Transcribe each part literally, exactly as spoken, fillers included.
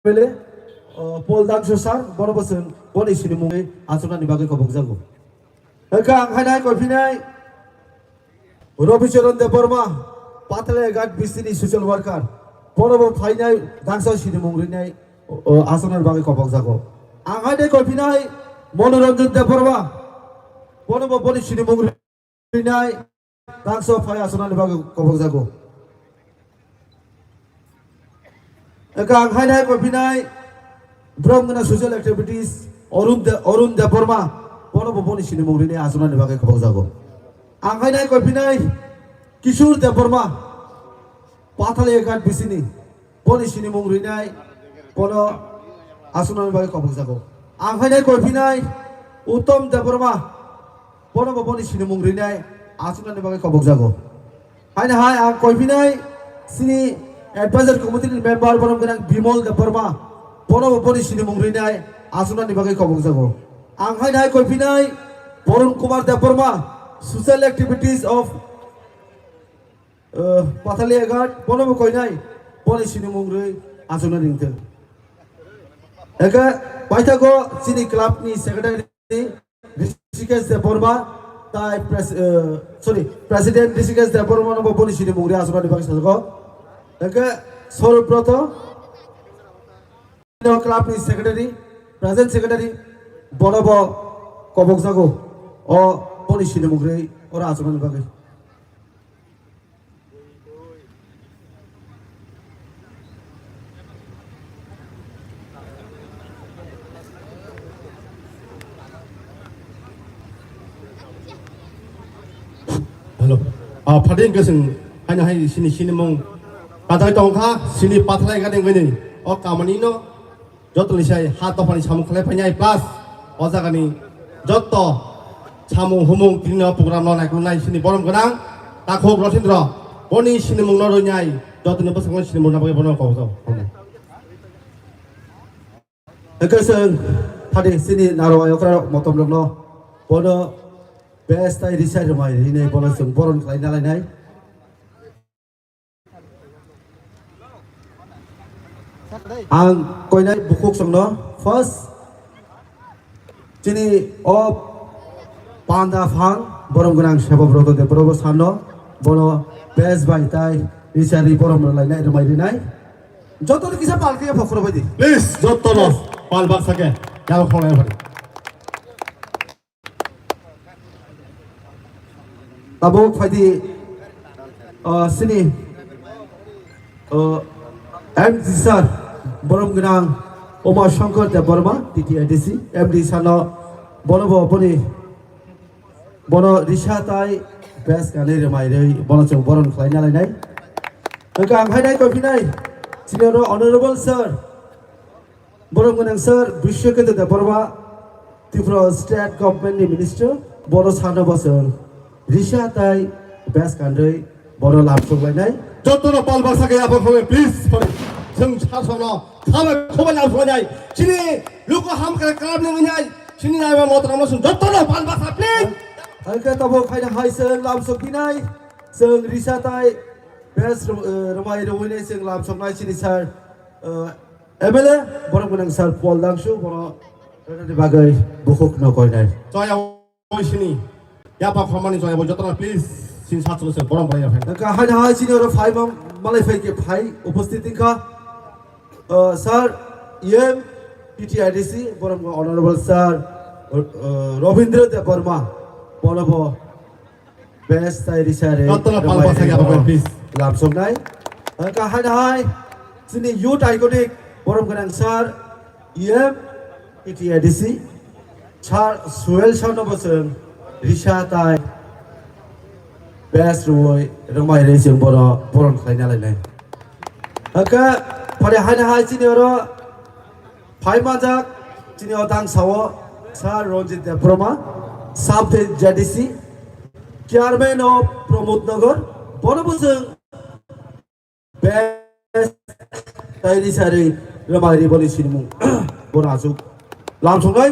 M L A, o, Paul Dangso sir, bono bo chwng boni sinimungni achuknani bagwi kobokjago. Hwnkhe ang haino hai koiphinai Rabicharan Debbarma, Pathalaya Ghat B C ni social worker, bono bo phainai dangsa sinimung rinai, o, o, achuknani bagwi kobokjago. Ang haino hai koiphinai Manoranjan Debbarma, bono bo boni sinimung rinai dangsa phai achuknani bagwi kobokjago. Eka ang haino hai koiphinai, borom gwnang social activities, Arun De-, Arun Debbarma, bono bo boni sinimung rinai achuknani bagwi kobokjago. Ang haino hai koiphinai, Kishore Debbarma, Pathalaya Ghat B C ni, boni sinimung rinai, bono achuknani bagwi kobokjago. Ang haino hai koiphinai, Uttam Debbarma, bono bo boni sinimung rinai, achuknani bagwi kobokjago. Haino hai ang koiphinai chini advisor committee ni member borom gwnang Bimol Debbarma, bono bo boni sinimung rinai achuknani bagwi kobokjago. Ang haino hai koiphinai Borun Kumar Debbarma, social activities of, uh, Pathalaya Ghat, bono bo koinai, boni sinimung rwi achukna ringthung. Eke paithago chini club ni secretary Rishikesh Debbarma, tai pres-, eh, sorry, President Rishikesh Debbarma no bo boni sinimung ri achuknani bagwi sajago. Hwnkhe Saurabh Rotho, no club ni secretary, present secretary, bono bo kobokjago, o boni sinimung ri oro achuknani bagwi. Hello. Ah, phating keseng haino hai sini sini mung. Kadai tongkha sini Pathalaya Ghat ni o kamani no. Jotoni sai ha dophani samung khlai phainai plus o jagani joto samung humung tini o program no naikolnai sini borom gwnang takhuk Rotindro boni sinimung no rwnai jotoni bwskango sinimung no bagwi bono kok jao. Hwnkhe chwng thani sini naro ayokra motom rokno bono best tai risai rwmai rinai bono chwng boron khlai nalainai. Ang koinai bukhuk songno first chini o panda phang borom gwnang Seba Broto de Probo sano bono best bai tai richari borom lainai rwmai rinai joto ni kisa palke phokro bai di. Please joto no pal baksa ke yalo khonai phari. Tabuk phaidi, uh, sini, uh, M D sir, borom gwnang Uma Shankar Debbarma, T T A D C, M D sano bono bo boni, bono risa tai best kanwi rwmai rwi bono chwng boron khlai nalainai. Hwnkhe ang hainai koiphinai, sini oro Honorable Sir, Borom gwnang sir, Biswakanta Debbarma, Tripura State Government ni Minister, bono sano bosong risa tai best kanrwi bono lamsok lainai. Jotono pal baksa khe yapha khome, please, sorry. Chwng sasokno khama khoma lamsok lainai. Chini luku hamkrai kalam ni wngnai. Chini naiba motra mosun jotono pal baksa, please. Hwnkhe tabuk khaina hai chwng lamsok binai. Chwng risa tai best, eh, rwmai rwinai chwng lamsoknai chini sir, eh, M L A, borom gwnang sir Paul Dangsu, bono rwna ni bagwi bukhuk no koinai. Choya oi sini. Yapha khomani choya bo jotono please sin sat solo se borom bai ya phai. Ka hai hai chini oro phai ma-, malai phai ke phai upasthit wngkha. Uh, sir, E M, T T I D C, borom Honorable Sir, uh, Robindra Debbarma, bono bo Best tai risa re. Jotono pal baksa khe abo khe, please. Lamsoknai. Hwnkha hai hai. Chini youth iconic borom gwnang sir, E M, T T A D C, sir Suel sir no bo chwng risa tai best rwui rwmai rwi chwng bono boron khlaina lainai. Hwnkha phare hai hai chini oro phai manjak chini o tang sao Sir Ranjit Debbarma, Sub J D C, Chairman of Pramod Nagar, bono bo chwng best tai risa rwi rwmai rwi boni sinimung bono aswk lamsoknai.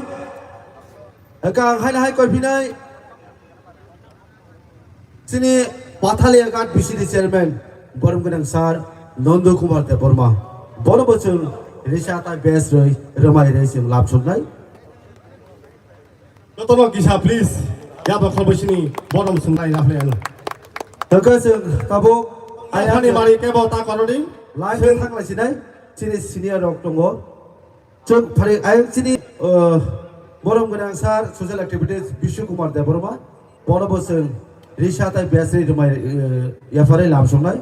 Hwnkha ang hai hai koiphinai. Chini Pathalia Ghat B C D chairman, borom gwnang sir Nandu Kumar Debbarma. Bono bo chwng risa tai best rwi rwmai rwi chwng lamsoknai. Jotono kisa please, yaba khorbo sini bodom swngnai na phlai ano. Hwnkhe chwng tabuk ayang Yaphani mari kebo ta korodi. Line thang lai sinai, chini senior rok tongo. Chwng phari ayang chini, uh, borom gwnang sir social activities Bishu Kumar Debbarma. Bono bo chwng risa tai best rwi rwmai, uh, yapharwi lamsoknai.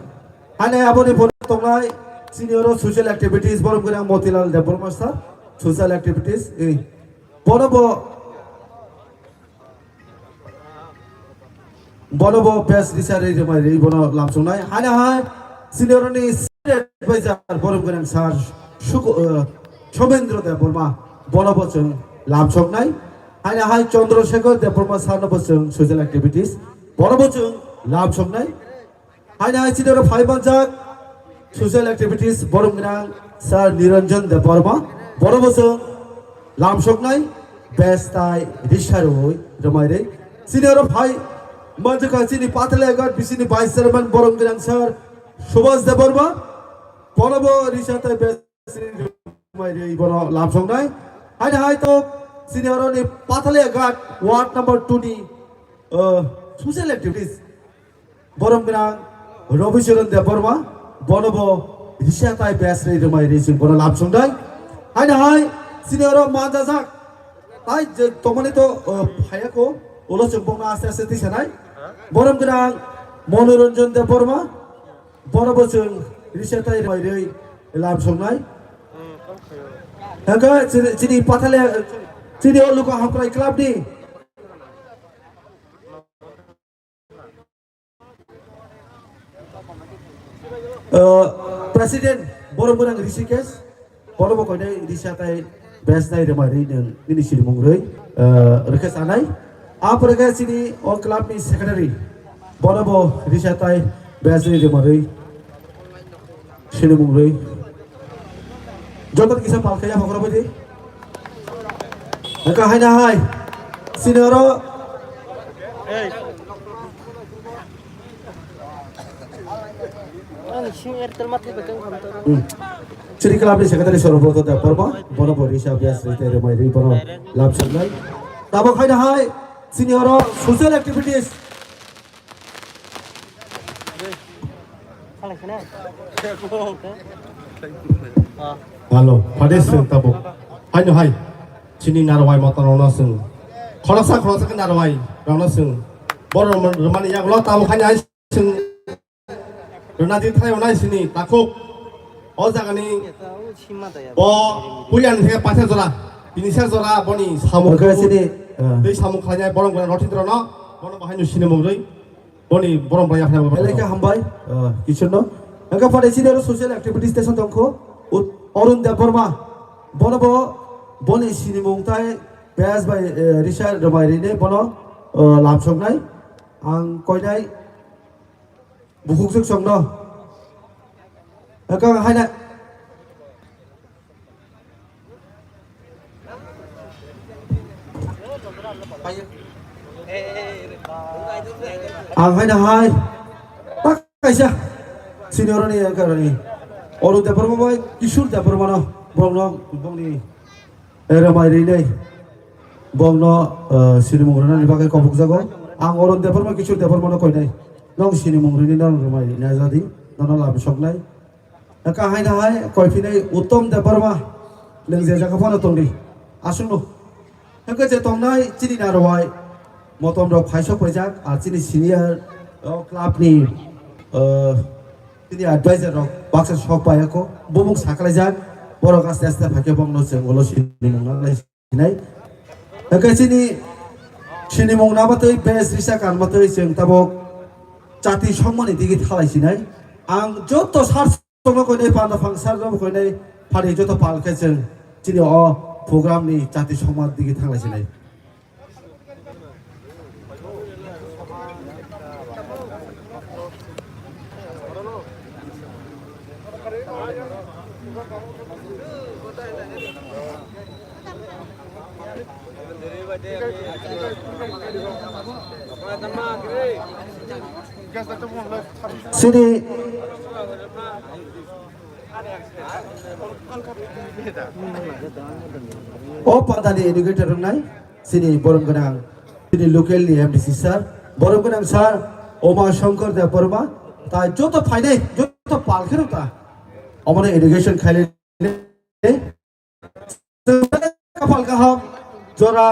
Haino aboni pore tongnai senior rok social activities borom gwnang Motilal Debbarma sir social activities, eh, Bono bo, bono bo best risa rwi rwmai rwi bono lamsoknai. Haino hai senior ni senior advisor borom gwnang sir Suku-, eh, Somendra Debbarma bono bo chwng lamsoknai. Haino hai Chandra Shekhar Debbarma sir no bo chwng social activities bono bo chwng lamsoknai. Haino hai chini oro phai manjak social activities borom gwnang sir Niranjan Debbarma, bono bo chwng lamsoknai best tai risa rwi rwmai rwi. Chini oro phai manjak kha chini Pathalia Ghat bisini vice chairman borom gwnang sir Subhas Debbarma, bono bo risa tai best Mai rwi bono lamsoknai. Haino hai tok sini oro ni Pathalia Ghat ward number two ni, uh, social activities. Borom gwnang Ravi Charan Debbarma, bono bo risa tai best rwi rwmai rwi chwng bono lamsoknai. Haino hai sini oro manjajak. Tai je tomoni to, uh, phayako, ulo chwng bokno aste aste tisanai. Borom gwnang Manoranjan Debbarma, Bono bo chwng risa tai rwmai rwi lamsoknai. Hwnkhe chini, chini Pathalia, chini o Luku Hamkrai club ni, uh, president borom gwnang Rishikesh. Bono bo koinai risa tai best nai rwmai rwi nwng nini sinimung rwi, eh, rwkhe chanai. Apore khe chini o club ni secretary, bono bo risa tai best nai rwmai rwi sinimung rwi. Joto kisa pal khe yaphang rwbaidi. Nokha haino hai sini oro. Ang sing Airtel mati ba kang khamto. Hmm. Chini club ni secretary Sorobrata Debbarma, bono bo risa bias rite rwmai rwi bono lamsoknai. Tabok haino hai chini oro social activities. Hello, phade chwng tabok. Haino hai chini narwai mata rokno chwng. Khoroksa khoroksa khe narwai rokno chwng. Borok rwmani yagulo tabok haino hai Chwng rwna di thai onai sini takhuk. O jagani bo puyan he paisa jora, tinisa jora boni samung. Oke, sini, eh. Tei samung khlainai borok guna rothitrano, bono bahai no sinimung rwi, boni borok bai yaphai. Belai khe hambai, eh, kichorno. Hwnkhe pore sini oro social activities tesa tongkho, Ut-, Arun Debbarma, bono bo boni sinimung tai best bai, eh, risa rwmai rine bono, eh, lamsoknai. Ang koinai bukhuk chwk chwngno. Ekang haina. Ang haina hai. Tak kaisa. Senior ni ekar ni. Arun Debbarma bai Kishore Debbarma no. Borokno, borokni. Rwmai rwnai. Bongno, eh, sinimung rwnani bagwi kobokjago. Ang Arun Debbarma, Kishore Debbarmano koinai. Nong sinimung rwni nang rwmai rwna jadi, nono lamsoknai. Kahai nahai koiphinai Uttom Debbarma, nwng je jaga phano tongdi. Aswkno. Hwnkhe je tongnai chini narwai, motom rok phaisok paijak, ar chini senior, o club ni, eh, chini advisor rok baksa sok paiyakho. Bumung saklaijak, borok aste aste phaikhe bongno chwng ulo sinimung nanglai. Sinai. Hwnkhe chini sinimung namatwi best risa kanmatwi chwng tabok chati songmani digi thalai sinai. Ang joto sar songno koinai panda phang sar no koinai phari joto pal khe chwng chini o program ni chati songma digi thanglai sinai. Sini. O padani educator wngnai, chini borom gwnang, chini local ni M D C sir, borom gwnang sir, Oma Shankar Debbarma, tai joto phainai, joto palkheno ta, omono education khailai, kapal kaham, jora,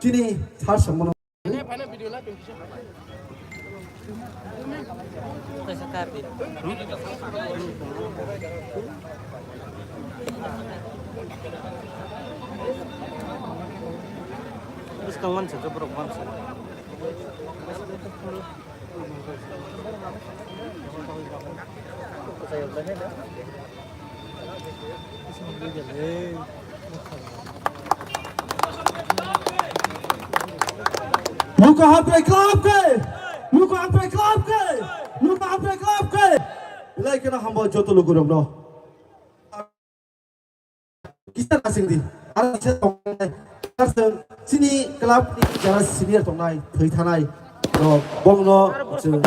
chini sir samano. Bwskang mansa, borok mansa. Luka Hamkrai club ke, Luka Hamkrai club ke, Luka Hamkrai club ke. Belai kheno hambai joto lugurokno. Kisa nasing di. Aro kisa tongnai. Aro chini club ni jara senior tongnai, thwi thanai rok bongno chwng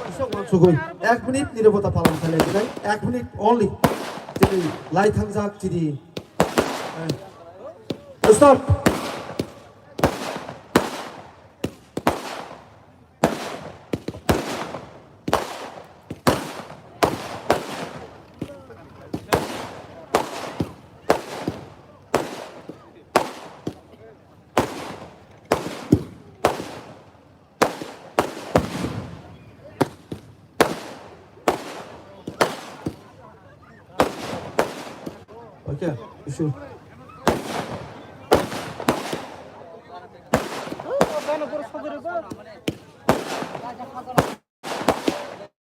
kisa uansugwi ek minute nirobota palon khailai dinai. Ek minute only. Chini lai thangjak chini. Eh, stop. Okay, issue.